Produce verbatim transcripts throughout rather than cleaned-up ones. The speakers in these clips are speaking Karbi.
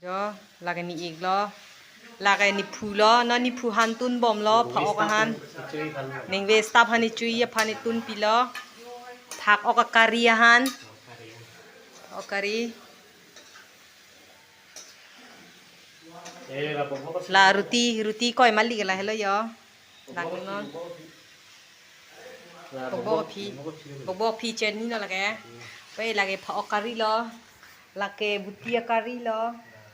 Jo, lake ne-iklo. Lake nephulo, non nephu han tunbomlo, phak-ok ahan. Ningve staff han nechui aphan netunpilo. Phak-ok akari ahan. Phak-ok akari. La roti, roti koi malik la helo jo. Langnon. Bokbok aphi. Bokbok aphi chenilo lake. Pe lake phak-ok akarilo. Lake buti akarilo.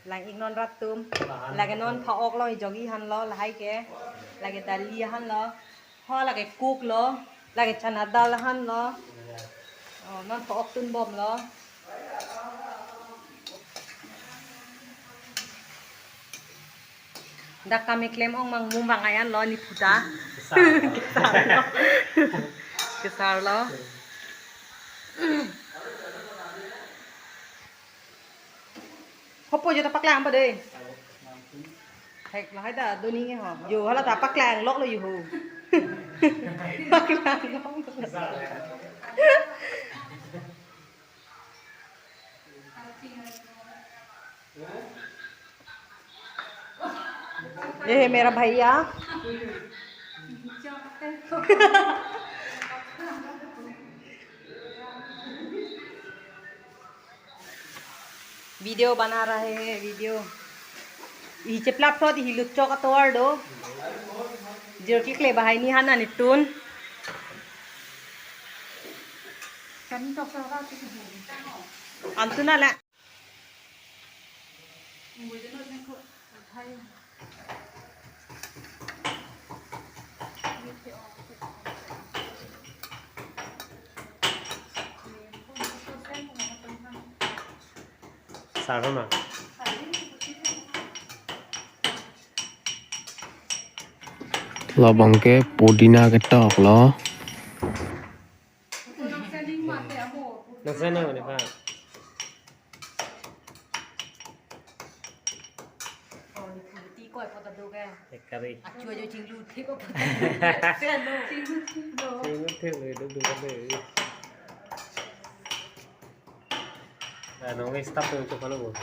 Lang-iknon rat atum. Lake non phak-oklo, jogi hanlo lahai ke. Lake dali hanlo. Ho lake kuklo. Lake chana dal hanlo. Oh, non phak-ok tunbomlo. Dak kam keklem ong mang mum bang ayan lo nephu ta. Kesar lo. Kesar lo. Hopo jo ta paklang pa dei. Hek lahai ta doni nge ho. Jo hala ta paklang lok lo jo ho. Paklang lok lo. ये है मेरा भैया। Video bana rahe hain, video. Ihi cheplap thot, ihi lutchok atovar do. Jirki kle bahai ni hana nitun. Antu na la. Sarona. Labang ke pudina ketok lo. Nang sana mana, Pak? Oh, nephu ti koi poto do ke. Ekari. Achu achu chinglu thik poto do. Seno. Chinglu thik lo. Chinglu thik lo, duk duk lo. Ah, nong staff tu tu kalau.